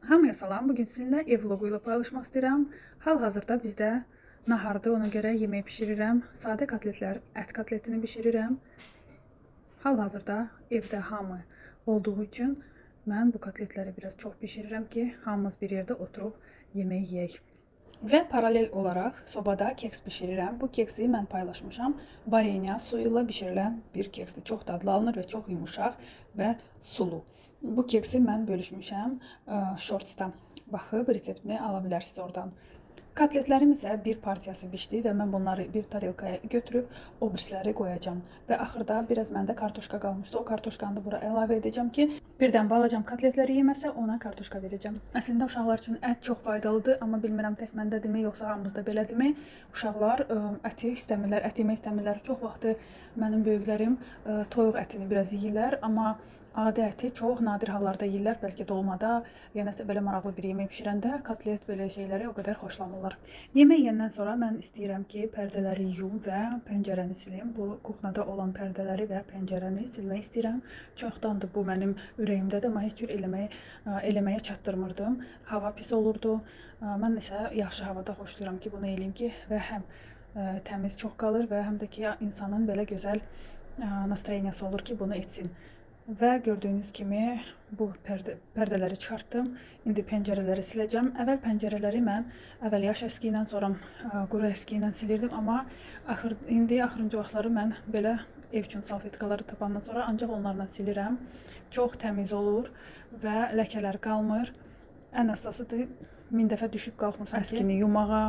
Hamıya salam. Bugün sizinlə ev vloqu ilə paylaşmaq istəyirəm. Hal-hazırda bizdə nahardır, ona görə yemək bişirirəm. Sadə kotletlər, ət kotletini bişirirəm. Hal-hazırda evdə hamı olduğu üçün mən bu kotletləri biraz çox bişirirəm ki, hamımız bir yerdə oturub yemək yeyək. Və paralel olaraq sobada keks bişirirəm. Bu keksi mən paylaşmışam. Varenya suyu ilə bişirilən bir keksdir. Çox dadlı alınır və çox yumuşaq və sulu. Bu keksi mən bölüşmüşəm shortsda. Baxıb reseptini ala bilərsiniz oradan. Kotletlərim isə bir partiyası bişdi və mən bunları bir tarelkaya götürüb o birisləri qoyacağam. Və axırda biraz məndə kartoşka qalmışdı. O kartoşkanı da bura əlavə edəcəm ki, birdən balacam kotletləri yeməsə ona kartoşka verəcəm. Əslində uşaqlar üçün ət çox faydalıdır, amma bilmirəm tək məndədirmi, yoxsa hamımızda belədirmi? Uşaqlar əti istəmirlər, ət yemək istəmirlər. Çox vaxtı mənim böyüklərim toyuq ətini biraz yeyirlər, amma adi əti çox nadir hallarda yeyirlər. Bəlkə dolmada, ya nəsə belə maraqlı bir yemək bişirəndə kotlet belə şeyləri o qədər xoşlamırlar. Yemək yeyəndən sonra mən istəyirəm ki, pərdələri yuyum və pəncərəni silim. Bu kuxnada olan pərdələri və pəncərəni silmək istəyirəm. Çoxdandır bu mənim ürəyimdədir, amma heç cür eləməyə çatdırmırdım. Hava pis olurdu. Mən isə yaxşı havada xoşlayıram ki, bunu eləyim ki, və həm təmiz çox qalır və həm də ki, insanın belə gözəl nastroyeniyası olur ki, bunu etsin. Və gördüyünüz kimi bu pərdələri çıxartdım. İndi pəncərələri siləcəm. Əvvəl pəncərələri mən əvvəl yaş əski ilə, sonra quru əski ilə silirdim, amma indi axırıncı vaxtları mən belə ev üçün salfetkaları tapandan sonra ancaq onlarla silirəm. Çox təmiz olur və ləkələr qalmır. Ən əsasıdır, 1000 dəfə düşüb qalxmırsan əskini yumağa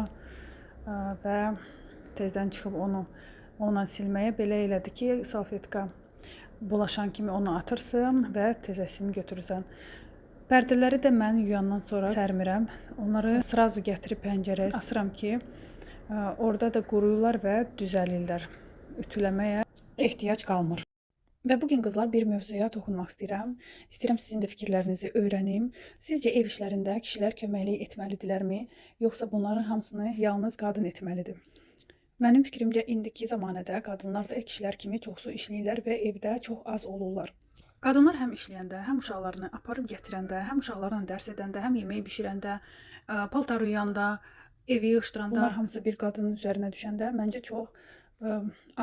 və tezdən çıxıb onu onunla silməyə. Belə elədi ki, salfetka bulaşan kimi onu atırsın və təzəsini götürürsən. Pərdələri də mən yuyandan sonra sərmirəm. Onları srazu gətirib pəncərəyə asıram ki, orada da quruyurlar və düzəlirlər. Ütüləməyə ehtiyac qalmır. Və bugün qızlar bir mövzuya toxunmaq istəyirəm. İstəyirəm sizin də fikirlərinizi öyrənim. Sizcə ev işlərində kişilər köməklik etməlidirlərmi, yoxsa bunların hamısını yalnız qadın etməlidir? Mənim fikrimcə indiki zamanədə qadınlar da kişilər kimi çoxsu işləyirlər və evdə çox az olurlar. Qadınlar həm işləyəndə, həm uşaqlarını aparıb gətirəndə, həm uşaqlarla dərs edəndə, həm yemək bişirəndə, paltar yuyanda, evi yığışdıranda, bunlar hamısı bir qadının üzərinə düşəndə məncə çox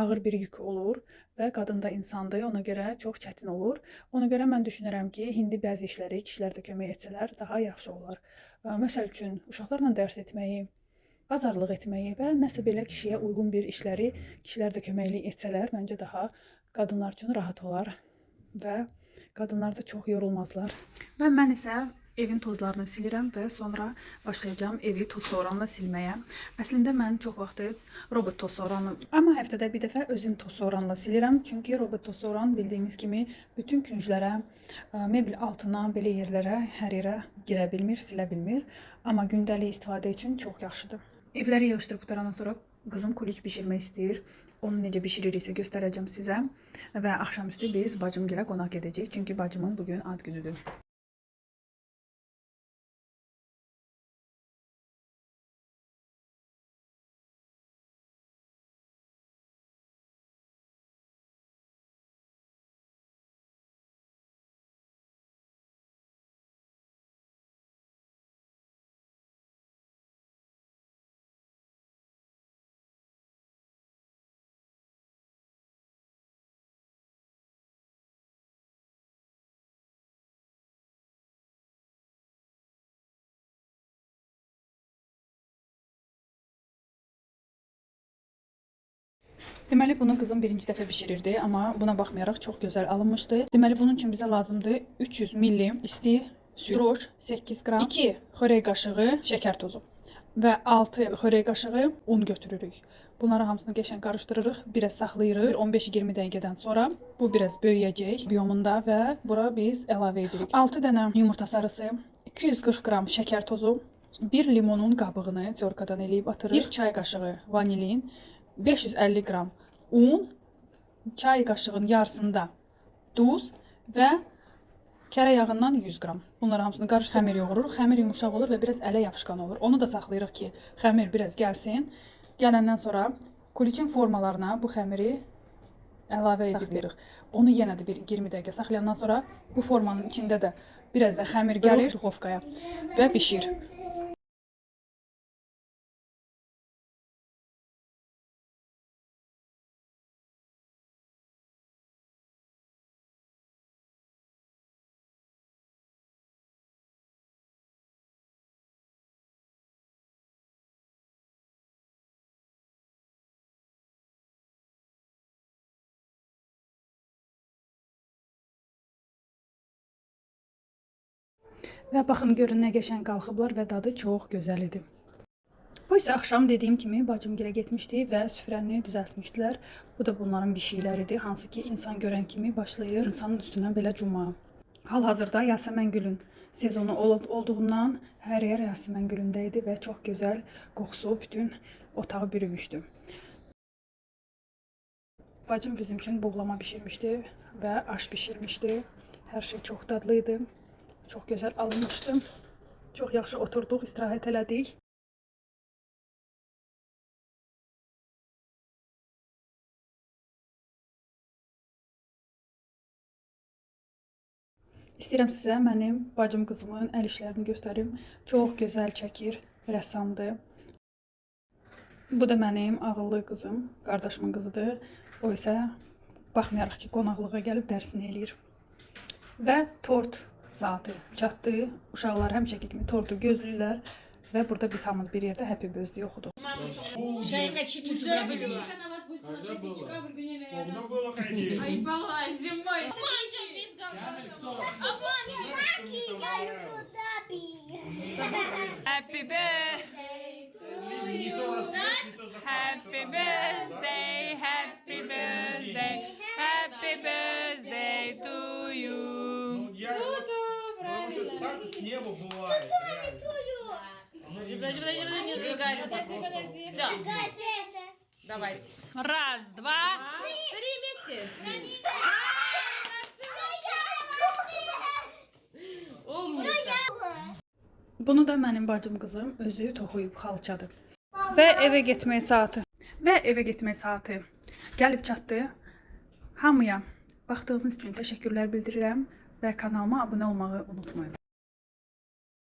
ağır bir yük olur və qadın da insandır, ona görə çox çətin olur. Ona görə mən düşünürəm ki, indi bəzi işləri kişilər də kömək etsələr daha yaxşı olar. Məsəl üçün, uşaqlarla dərs etməyi, bazarlıq etməyi və nəsə belə kişiyə uyğun bir işləri kişilər də köməklik etsələr, məncə daha qadınlar üçün rahat olar və qadınlar da çox yorulmazlar. Və mən isə evin tozlarını silirəm və sonra başlayacağam evi toz soğuranla silməyə. Əslində mən çox vaxtı robot toz soğuranla, amma həftədə bir dəfə özüm toz soğuranla silirəm. Çünki robot toz soğuran bildiyimiz kimi bütün künclərə, mebel altına, belə yerlərə, hər yerə girə bilmir, silə bilmir. Amma gündəlik istifadə üçün çox yaxşıdır. Evləri yığışdırıb qutarandan sonra qızım kuliç bişirmək istəyir. Onu necə bişiririksə göstərəcəm sizə. Və axşamüstü biz bacımgilə qonaq gedəcəyik. Çünki bacımın bugün ad günüdür. Deməli, bunu qızım birinci dəfə bişirirdi, amma buna baxmayaraq çox gözəl alınmışdı. Deməli, bunun üçün bizə lazımdır 300 milli isti süd, droş 8 qram, 2 xörək qaşığı şəkər tozu və 6 xörək qaşığı un götürürük. Bunları hamısını qəşəng qarışdırırıq, biraz saxlayırıq. 15-20 dəqiqədən sonra bu biraz böyüyəcək biyomunda və bura biz əlavə edirik. 6 dənə yumurta sarısı, 240 qram şəkər tozu, 1 limonun qabığını tyorkadan eləyib atırıq, 1 çay qaşığı vanilin, 550 qram un, çay qaşığının yarısında duz və kərə yağından 100 qram. Bunları hamısını qarışdırıb xəmir yoğururuq. Xəmir yumuşaq olur və biraz ələ yapışqan olur. Onu da saxlayırıq ki, xəmir biraz gəlsin. Gələndən sonra kuliçin formalarına bu xəmiri əlavə edirik. Onu yenə də bir 20 dəqiqə saxlayandan sonra bu formanın içində də biraz da xəmir gəlir duxovkaya və bişir. Və baxın görün nə qəşəng qalxıblar və dadı çox gözəl idi. Bu isə axşam dediyim kimi bacımgilə getmişdi və süfrəni düzəltmişdilər. Bu da bunların bir şeyləridir, hansı ki insan görən kimi başlayır insanın üstünə belə cuma. Hal-hazırda Yasəmən gülün sezonu olduğundan hər yer Yasəmən gülündə idi və çox gözəl qoxusu bütün otağı bürümüşdü. Bacım bizim üçün buğlama bişirmişdi və aş bişirmişdi. Hər şey çox dadlı idi. Çox gözəl alınmışdı. Çox yaxşı oturduq, istirahət elədik. İstəyirəm sizə mənim bacım qızımın əl işlərini göstərim. Çox gözəl çəkir, rəssamdır. Bu da mənim ağıllı qızım, qardaşımın qızıdır. O isə baxmayaraq ki, qonaqlığa gəlib dərsini eləyir. Və tort saatı çatdı. Uşaqlar həmişəki kimi tortu gözləyirlər və burada biz hamımız bir yerdə Happy Birthday oxuduq. На вас будет смотреть и Чикаго, зимой. Happy birthday to you. Happy birthday, happy birthday, happy birthday to you. Ту-ту, правильно. Так небо бывает. Подожди, подожди, не зажигай. Подожди, подожди. Все, давайте. Раз, два. Три вместе. Умница. Bunu da mənim bacım qızım özü toxuyub xalçadır. Və evə getmək saatı. Və evə getmək saatı gəlib çatdı. Hamıya baxdığınız üçün təşəkkürlər bildirirəm və kanalıma abunə olmağı unutmayın.